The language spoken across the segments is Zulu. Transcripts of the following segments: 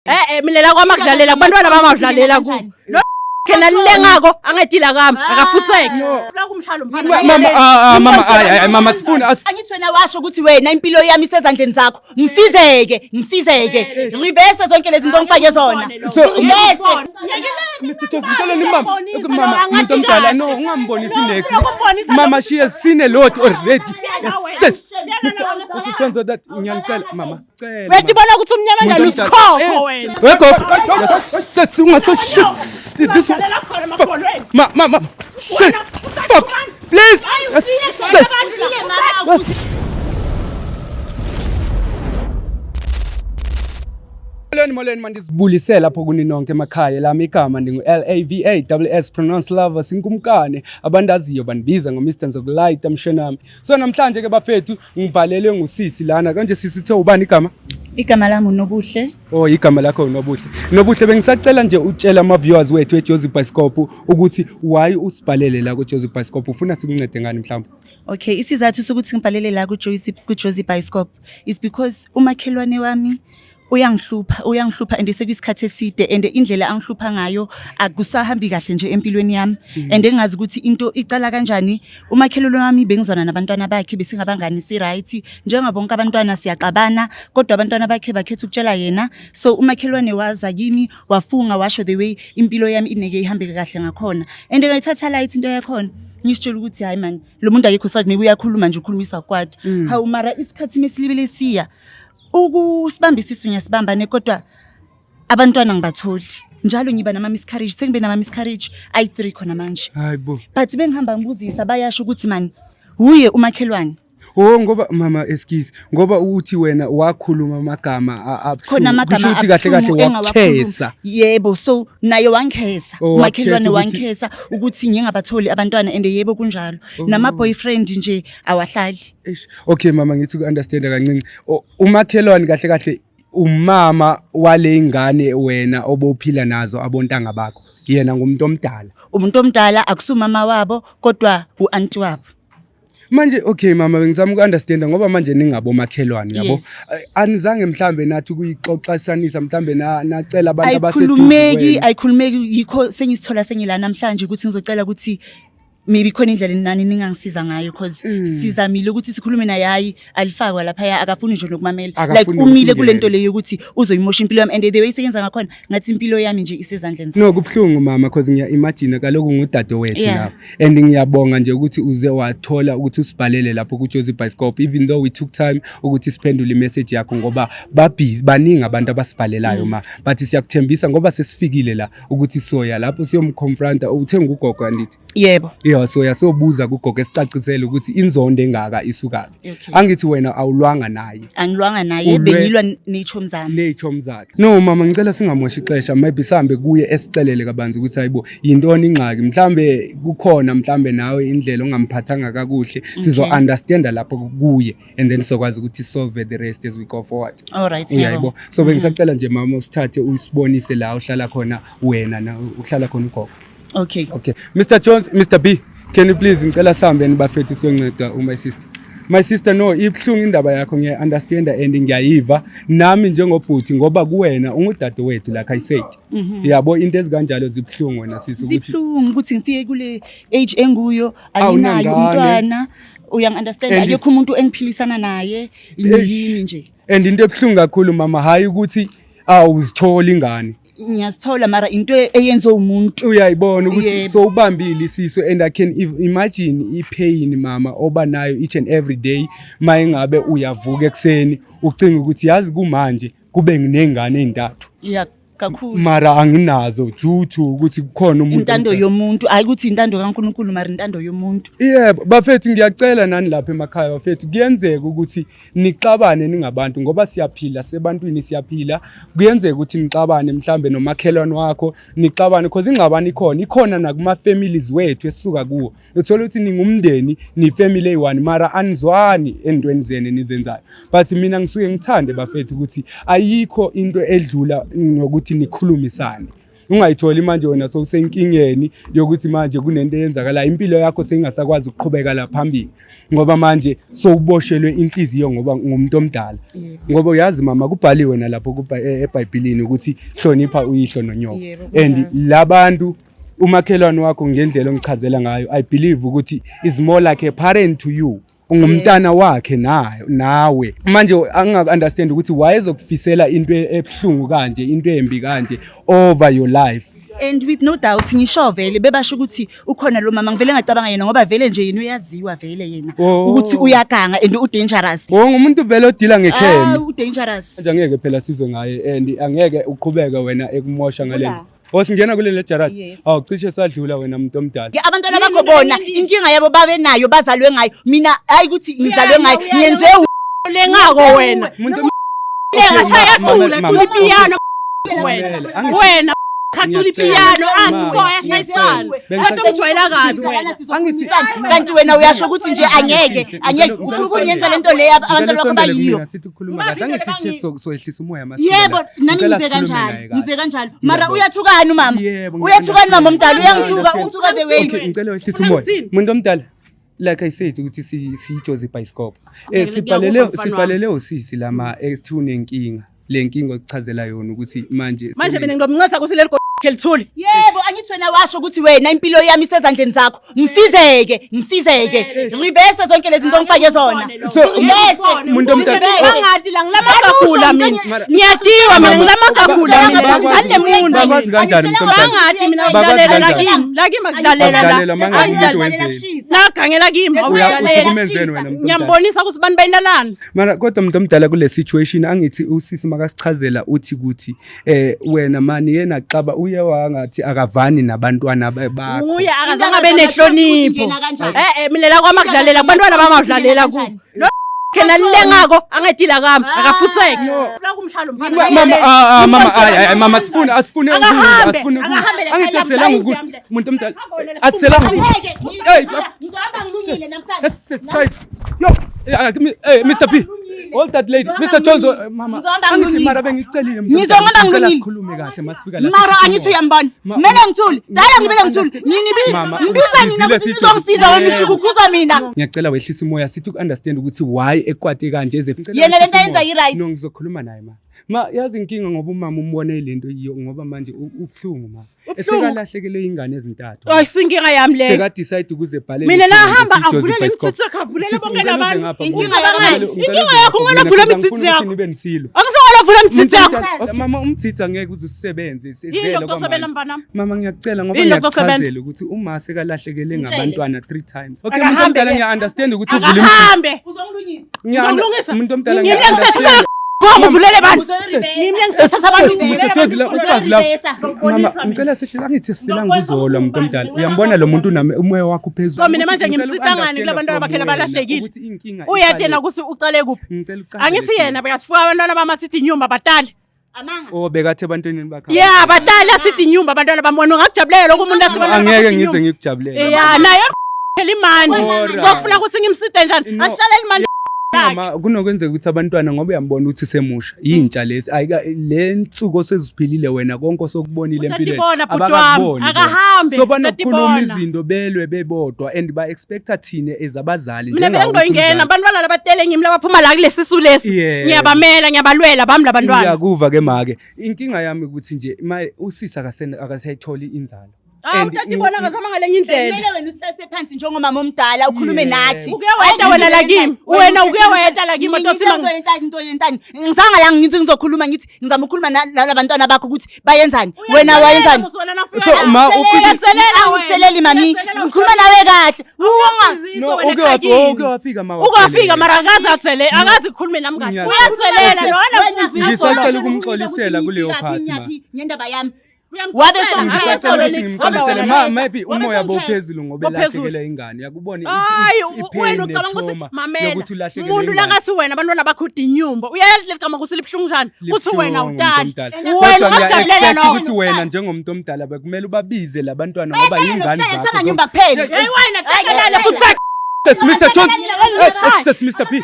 Eh mina la kwami akudlalela kubantwana bami awudlalela ku. Lo khena lengako angedila kami akafutseki. Ufuna kumshaya mfana. Mama ah, ah mama ay ay mama sifuna Angithi wena washo ukuthi wena impilo yami isezandleni zakho. Ngisizeke, ngisizeke. Reverse zonke lezi zinto ongifake zona. So Reverse. Mr. Thofu ngicela ni mama mama umuntu omdala no ungambonisi next. Mama she has seen a lot already. Yes. Sis. Mr. Senzo that ngiyanicela mama. Cela. Wethu bona ukuthi umnyama njani usikhokho wena. Wake up. Sesi ungaso shit. This Udlalela khona emagolweni. Ma ma ma. Shit. Fuck. Please. Hayi usiye Sis. abantu. Molweni molweni mandizibulise lapho kuni nonke emakhaya lami igama ndingu L A V A W S pronounce lover sinkumkane abandaziyo bandibiza ngo Mr Nzokulayita mshenami. So namhlanje ke bafethu ngibhalelwe ngusisi lana kanje sisi uthe ubani igama? Igama lami uNobuhle. Oh igama lakho uNobuhle. Nobuhle bengisacela nje utshela ama viewers wethu eJozi Bioscope ukuthi why usibhalele la kuJozi Bioscope ufuna sikuncede ngani mhlawumbe? Okay, isizathu sokuthi ngibhalele la kuJoyce kuJozi Bioscope is because umakhelwane wami uyangihlupha uyangihlupha and sekuyisikhathi eside and indlela angihlupha ngayo akusahambi kahle nje empilweni yami and engazi ukuthi into icala kanjani. Umakhelwane wami bengizwana nabantwana bakhe, besingabangani, si-right njengabonke abantwana, siyaxabana kodwa abantwana bakhe bakhetha ukutshela yena. So umakhelwane waza kimi wafunga washo the way impilo yami ineke ihambe kahle ngakhona and ngayithatha light into yakhona, ngisitshela ukuthi hayi man, lo muntu akekho sathi maybe uyakhuluma nje, ukhulumisa kwadi. Hawu, mara isikhathi mesilibele siya ukusibamba isisu ngiyasibamba ne, kodwa abantwana ngibatholi njalo, ngiba nama-miscarriage, sengibe nama-miscarriage ayi-3 khona manje. Hayibo. But bengihamba ngibuzisa, bayasho ukuthi mani uye umakhelwane. Oh ngoba mama, excuse, ngoba uthi wena wakhuluma amagama abuhlungu. Khona amagama Kusho ukuthi kahle kahle abuhlungu engawakhuluma. wakukhesa. Yebo, so naye wangikhesa. Oh, Umakhelwane wakukhesa. Wangikhesa ukuthi ngingabatholi abantwana and yebo kunjalo, nama-boyfriend nje awahlali. Eish. Okay mama, ngithi ku-understand kancinci. Umakhelwane kahle kahle umama wale ingane wena obophila nazo abontanga bakho. Yena ngumuntu omdala. Umuntu omdala, akusumama wabo kodwa u-anti wabo. Manje okay mama, bengizama uku-understanda ngoba manje ningabomakhelwane yabo. Yes. Anizange mhlambe nathi ukuyixoxisanisa mhlambe nacela abantu abaseduze Ayikhulumeki. kwenu? Ayikhulumeki, yikho sengisithola sengila namhlanje ukuthi ngizocela ukuthi maybe khona indlela nani ningangisiza ngayo cause sizamile ukuthi sikhulume naye, hayi alifakwa laphaya, akafuni nje nokumamela, like Akafuni umile nokungena. kule nto leyo ukuthi uzoyimosha impilo yami and the way iseyenza ngakhona ngathi impilo yami nje isezandleni No, kubuhlungu mama, because ngiya imagine kaloku ngudade wethu lapho and ngiyabonga nje ukuthi uze wathola ukuthi usibhalele lapho ku Jozi Bioscope, even though we took time ukuthi siphendule imessage yakho ngoba ba busy, baningi abantu abasibhalelayo ma, but siyakuthembisa ngoba sesifikile la ukuthi soya lapho siyomconfronta. Uthe ngugogo andithi? Yebo. Yeah, soya sobuza kugogo esicacisele ukuthi inzondo engaka isukaphi. Angithi wena awulwanga naye? Angilwanga naye. Bengilwa ney'chomi zami. Ney'chomi zakhe. No mama, ngicela singamoshi ixesha, maybe sihambe kuye esicelele kabanzi ukuthi hayibo yintoni ingxaki, mhlambe kukhona mhlambe nawe indlela ongamphathanga kakuhle, sizo understanda lapho kuye and then sizokwazi ukuthi solve the rest as we go forward. Alright. Uyayibo, so bengisacela nje mama usithathe usibonise la uhlala khona wena na uhlala khona ugogo. Okay. Okay, Mr Jones, Mr B, can you please, ngicela sihambe nibafethu siyonceda my sister. My sister, no, ibuhlungu indaba yakho, ngiya-understanda and ngiyayiva nami njengobhuti ngoba kuwena ungudade wethu, like I said. Yabo, into ezikanjalo zibuhlungu wena sisi ukuthi Zibuhlungu ukuthi ngifike kule age enguyo anginayo Awunangane. umntwana, uyangi-understand? And Akekho umuntu engiphilisana naye, yimi nje. And into ebuhlungu kakhulu mama, hayi ukuthi awuzithola ingane. Ngiyazithola mara into eyenziwe umuntu. Uyayibona ukuthi Yebo. sowubambile isisu and I can imagine i-pain mama oba nayo each and every day mayingabe uyavuka ekuseni ucinga ukuthi yazi kumanje kube nginengane ey'ntathu. Ya, kakhulu. Mara anginazo due to ukuthi kukhona umuntu Intando yomuntu, hayi ukuthi intando kaNkulunkulu mara intando yomuntu. Yebo bafethu, ngiyacela nani lapha emakhaya bafethu, kuyenzeka ukuthi nixabane ningabantu ngoba siyaphila sebantwini, siyaphila. Kuyenzeka ukuthi nixabane mhlambe nomakhelwane wakho, nixabane because ingxabano ikhona, ikhona nakuma families wethu esisuka kuwo. Uthola ukuthi ningumndeni, ni-family eyi-one mara anizwani entweni zenu enizenzayo, but mina ngisuke ngithande bafethu ukuthi ayikho into edlula nokuthi nikhulumisane. Ungayitholi manje wena sowusenkingeni yokuthi manje kunento eyenzakalayo, impilo yakho seyingasakwazi ukuqhubeka la phambili ngoba manje sowuboshelwe inhliziyo ngoba ngumuntu omdala. Ngoba uyazi mama, kubhaliwe nalapho eBhayibhelini ukuthi hlonipha uyihlo nonyoko. And labantu, umakhelwane wakho, ngendlela ongichazela ngayo, I believe ukuthi is more like a parent to you, ungumntana wakhe nayo nawe. Manje angingaku-understand ukuthi wayezokufisela into ebuhlungu kanje, into embi kanje over your life. And with no doubt, ngisho vele bebasho ukuthi ukhona lo mama, ngivele ngacabanga yena ngoba vele nje yena uyaziwa vele yena ukuthi uyaganga and u-dangerous. Oh, ngumuntu vele odila ngekhemi. Ah, u-dangerous. Manje angeke phela sizwe ngaye and angeke uqhubeke wena ekumosha ngalezi. Oh, singena kuleli jaradi. Yes. Awu, cishe sadlula wena muntu omdala. Ke abantwana bakho bona inkinga yabo babe nayo, bazalwe ngayo. Mina hayi ukuthi ngizalwe ngayo, ngenziwe Lengako wena. Muntu Lenga shaya Mama, cula mama, cula ipiyano wena. Mamela, angithi- Wena khacula ipiyano athi Mama, soya shayisana. Bengisa- Athi kabi wena. Kanti wena uyasho ukuthi nje angeke angeke ufuna ukunyenza lento leyo abantwana bakho bayiyo. Sithi ukukhuluma kahle, angithi ithe soyehlisa umoya Yebo, nami Ngicela ngize sikhulume kanjalo, naye kahle. ngize kanjalo. Mara Ngiyabonga. uyathukani umama? Yebo, Uyathukani mama omdala? Uyangithuka, ngiya-understand. ungithuka the way. Okay, ngicela wehlisa Ufuna umoya. ngithini? Muntu omdala, like I said ukuthi siyiJozi Bioscope. Ngeke Sibhalele ngiyakuva, mfana wami. sibhalele usisi lama ethi unenkinga. Le nkinga okuchazela yona ukuthi manje Manje mina ngilomncetha ukuthi leli lithule. Yebo, angithi wena washo ukuthi wena impilo yami isezandleni zakho. Ngisizeke, ngisizeke. Reverse zonke lezi zinto ongifake zona. So, Reverse. muntu omdala- Bangathi la ngilamagagula mina. Mara- Ngiyadiwa mina, ngilamagagula mina. Bakwazi- Ngale bakwazi kanjani muntu omdala? Bangathi mina Bakwazi ngidlalela kanjani? kimi, la kimi akudlalela la. Bakudlalela mangabe umuntu wenzeni? Nagangela kimi awudlalela. Uhlukumezeni wena muntu omdala. Ngiyambonisa ukuthi bani bayinalana. Mara kodwa umuntu omdala, kule situation, angithi usisi makasichazela uthi kuthi wena mani yena xaba uye wangathi akavani nabantwana bakho. Nguye akazange abe nehlonipho. Mina la kwami akudlalela, kubantwana bami awudlalela ku. Lo khena lengako angedila kami, akafutseke. Mama, ah, ah, mama, ay ay mama, sifuna asifune ukulwa, Akahambe, asifune ukulwa. akahambe la Angithi ekhaya asiselanga lami, ukulwa. ayidla Muntu omdala, Akahambe, asiselanga ukulwa. Hey, Ngizohamba ngilungile namhlanje. Yes, Christ. Yo, hey, Mr. P. Hold that lady. Mr. Jones, mama. Ngizohamba Angithi ngilungile. mara bengicelile muntu Ngizohamba omdala, ngicela ngilungile. sikhulume kahle masifika la. Mara sikhulume. angithi uyambona. Kumele ngithule. Dala ngibele ngithule. Ninibiza. Mama, Ngibiza nina ngizile ukuthi sithi- nizongisiza wena Yebo. usho ukukhuza mina. Ngiyacela wehlisa umoya, sithi uku-understand ukuthi why ekwate kanje eze. Ngicela Yena lento wehlise ayenza umoya. i-right. No, ngizokhuluma naye ma. Ma, yazi inkinga ngoba umama umbone lento yiyo ngoba manje ubuhlungu ma. Ubuhlungu? Esekalahlekelwe ingane ezintathu. Ayi, sinkinga yami leyo. Seka-decide ukuze ebhalele Mina isithombe nahamba siJozi avulele Bioscope. imitsitsi yakhe, avulele Sisi, bonke ngicela uze labantu. ngapha, Inkinga ngicela yakho ngicela manje. uze Inkinga yakho ngapha, ungena mina vula futhi imitsitsi angifuni yakho. ukuthi nibe nisilo. Angisewena vula imitsitsi yakho. Mama, umtsitsi angeke uze usebenze Yini sizele lokho osebela kwamanje. mfanami? Mama, ngiyakucela ngoba Yini lokho osebela? ngiyakuchazela ukuthi uma sekalahlekele ngabantwana 3 times. Okay, muntu Akahambe omdala, ke. ngiya-understand ukuthi uvule imitsitsi. Akahambe. Uzongilungisa. Ngiyazilungisa umuntu omdala. Ngimlengisethisa ngoba uvulele bantu. Ngimlengisethisa abantu. Mr. Jones, la umfazi la. Mama, ngicela sehle, angithi siselanga uzolwa muntu omdala. Uyambona lo muntu uname umoya wakho uphezulu. So mina manje Ngicela ngimsita ngani uku-understand kulabantwana from bakhe wena labalahlekile? ukuthi inkinga Uyatena iqale- ukuthi ucale kuphi? Ngicela ucale Angithi thina. yena bekasifuka abantwana bami athi inyumba batali. Amanga. Oh, bekathi ebantwaneni bakhe. Yeah, batali athi inyumba abantwana bami. Wena ungakujabulela lokho umuntu athi abantwana bakhe Angeke athi ngize inyumba. ngikujabulele. Yeah, naye phela imandi. Alright. So kufuna ukuthi ngimsite njani? No. Ahlale imandi. Mama, kunokwenzeka ukuthi abantwana, ngoba uyambona ukuthi usemusha, yintsha lesi, ayika le nsuku oseziphilile wena, konke osokubonile empilweni Utatibona, bhuti wami. abakakuboni bona. Akahambe, So banokukhuluma utatibona. izinto belwe bebodwa and ba-expecta thina as abazali Mina vele njengawe ukuthi ngizoyingena umzali. abantwana labatele ngimi labaphuma la kulesisu lesi. Yebo. Ngiyabamela, ngiyabalwela bami labantwana. Ngiyakuva ke make, inkinga yami ukuthi nje ma usisi akasayitholi inzalo. Ah, And utatibona akazama ngalenye indlela. Kumele wena usihlale phansi njengomama omdala ukhulume Yebo. nathi. Uke weta wena la kimi. Wena uke weta la kimi, Mina Tothi mang- ngizoyentani into yentani? Ngizanga la ngithi ngizokhuluma, ngithi ngizama ukukhuluma nalabantwana bakho ukuthi bayenzani. Wena wayenzani? So, ma, Angitheleli mami, ngikhuluma nawe kahle. Unga No, uke wafika ma. Uke wafika mara akaze athele, akazi kukhulume nami kahle. Uyatselela lona. Ngisacela ukumxolisela kuleyo part, ma. Ngendaba yami. Wabe Ngisacela ukuthi ngimxolisele ma, maybe Wabe umoya sewungikhetha. bowuphezulu ngoba Bophezulu. elahlekele ingane, yakubona Hayi, i-pain wena ucabanga ukuthi ne-trauma mamela yokuthi ulahlekelwe umuntu ingane. lakathi wena abantwana bakho udinyumba, uyayazi leli gama ukuthi libuhlungu njani, uthi wena Libuhlungu, utali umuntu omdala. wena Kodwa ungakujabulela ngiya-expect lokho. ukuthi wena njengomuntu omdala bekumele ubabize labantwana ngoba yingane zakho. Samanyumba kuphela. Hey wena, takalala futhi. Yes, Mr. Jones. Yes, yes, Mr. P.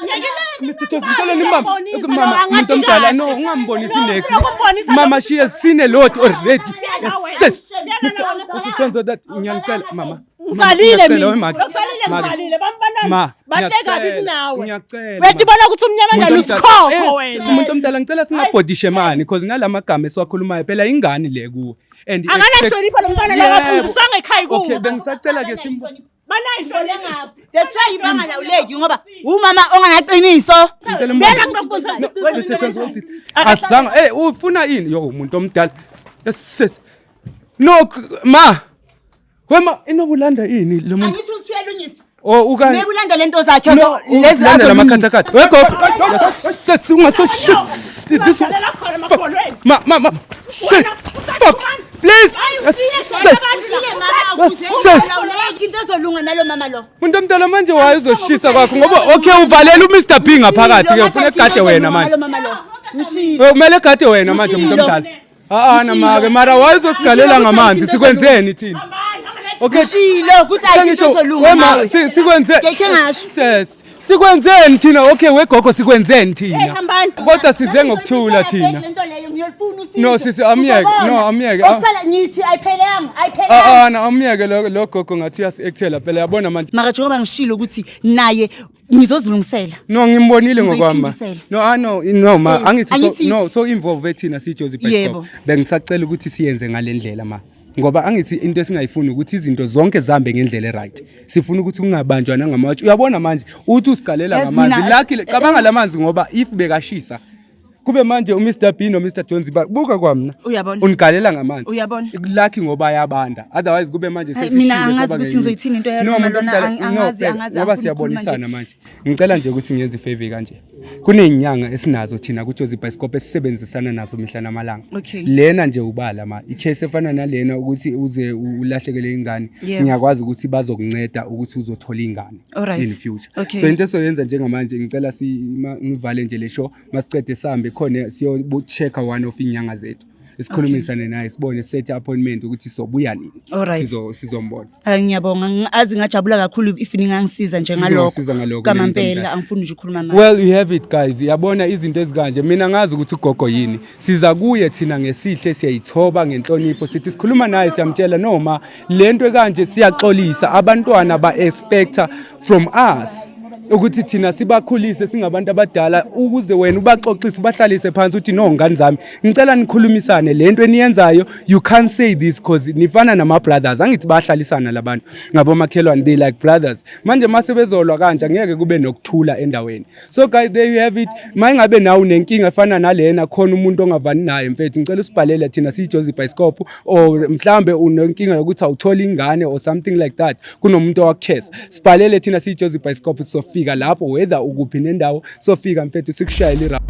Ngiyakilela. Mr. Jones, ngicela nimbambe. Mama, umuntu omdala no, ungambonisi next. Mama, she has seen a lot already. Yes. Mr. Jones, that ngiyangicela mama. Ngisalile Ngiyacela, mina. we make. Ngisalile Make. ngisalile bambantwana. Ma, Bahle kabi ngiyacela, kunawe. Ngiyacela. Wethu bona ukuthi umnyama Umuntu njani omdala- usikhokho Eh, wena. Umuntu omdala ngicela singabhodishe mani because nalamagama esiwakhulumayo phela ingane le kuwe. And Akanahlonipho lo mntwana Yebo. akafundisanga ekhaya kubo. Okay, bengisacela ke simbu Banayihlonipho. That's why bangalawuleki ngoba umama onganaqiniso. Ngicela Bela umbambe. ngizokubonisa. No, Mr. Jones, hold it. Asizange eh ufuna ini yo umuntu omdala. Yes. yes. No ma. Wema inokulanda ini lo muntu. Angithi uthi uyalungisa. Oh ukani. Maybe ulanda lento zakhe No, so lezi ulanda lamakhathakhatha. Wegogo. Sesi ungaso shit. This one. Udlalela khona emagolweni. Ma ma ma. Shit. Fuck. Please. Yes. Sis. Ungalawuleki into ezolunga nalo mama lo. Umuntu omdala manje waye uzoshisa kwakho ngoba okay uvalela uMr B ngaphakathi ke ufuna egade wena manje. Nalo mama lo. Ngishilo. Eh, Kumele egade wena manje umuntu omdala. Ah ah namake mara waye uzosigalela ngamanzi sikwenzeni thina? Okay. Ngishilo ukuthi ayikho into Sengisho ezolunga. wema nawe. sikwenze Ngeke ngasho. Sis, sikwenzeni thina okay wegogo sikwenzeni thina hambani. kodwa size ngokuthula thina Lento leyo ngiyolifuna usizo. No, sisi, amyeke. Uzobona. No, amyeke. Okusala ngithi ayiphelanga, ah ayiphelanga. ah na amyeke lo lo gogo ngathi uyasi-actela phela yabona manje Mara njengoba ngishilo ukuthi naye ngizozilungisela. No ngimbonile ngokwami. ma. Ngizoyiphindisela. No ah no no ma Eh, angithi so no so involve thina sijozi Yebo. Bioscope. Bengisacela ukuthi siyenze ngalendlela ma. Ngoba angithi into esingayifuni ukuthi izinto zonke zihambe ngendlela eright. Sifuna ukuthi kungabanjwa nangamatshe. Uyabona manje uthi usigalela Yazi ngamanzi. mina- Lucky cabanga lamanzi ngoba if bekashisa kube manje uMr B no Mr Jones buka kwamna. Uyabona. Unigalela ngamanzi. Uyabona. Lucky ngoba ayabanda. Otherwise kube manje Hayi, sesishile mina angazi saba ukuthi ngenye. ngizoyithini into No yalona muntu lona, omdala no angazi, bheka, angazi, ngoba angifuni ukukhuluma siyabonisana manje. Ngicela nje ukuthi ngiyenze ifavor kanje. Kunezinyanga esinazo thina kuJozi Bioscope esisebenzisana nazo mihla namalanga. Okay. Lena nje ubala ma icase efana nalena ukuthi uze ulahlekele ingane Yebo. ngiyakwazi ukuthi bazokunceda ukuthi uzothola ingane Alright. in future. Okay. So into esoyenza njengamanje ngicela si ngivale nje le show masicede sihambe khona siyo check one of inyanga zethu. Sikhulumisane naye sibone set appointment ukuthi sobuya nini. Alright. Sizombona. Hayi ngiyabonga azi ngajabula kakhulu if ningangisiza nje ngalokho. Sizongisiza ngalokho, Kamampela angifuni nje ukukhuluma manje. Well you have it guys yabona izinto ezikanje mina ngazi ukuthi ugogo yini siza kuye thina ngesihle siyayithoba ngenhlonipho sithi sikhuluma naye siyamtshela noma lento ekanje siyaxolisa abantwana ba expecta from us ukuthi thina sibakhulise singabantu abadala ukuze wena ubaxoxise ubahlalise phansi uthi no ngane zami ngicela nikhulumisane lento eniyenzayo you can't say this cause nifana nama brothers angithi bayahlalisana labantu ngabomakhelwane they like brothers manje mase bezolwa kanje angeke kube nokuthula endaweni so guys there you have it mayingabe nawe unenkinga efana nalena khona umuntu ongavani naye mfethu ngicela usibhalele thina siyijozi bioscope or mhlambe unenkinga yokuthi awutholi ingane or something like that kunomuntu owakukhesa sibhalele thina siyijozi bioscope sofika lapho whether ukuphi nendawo sofika mfethu sikushayele ira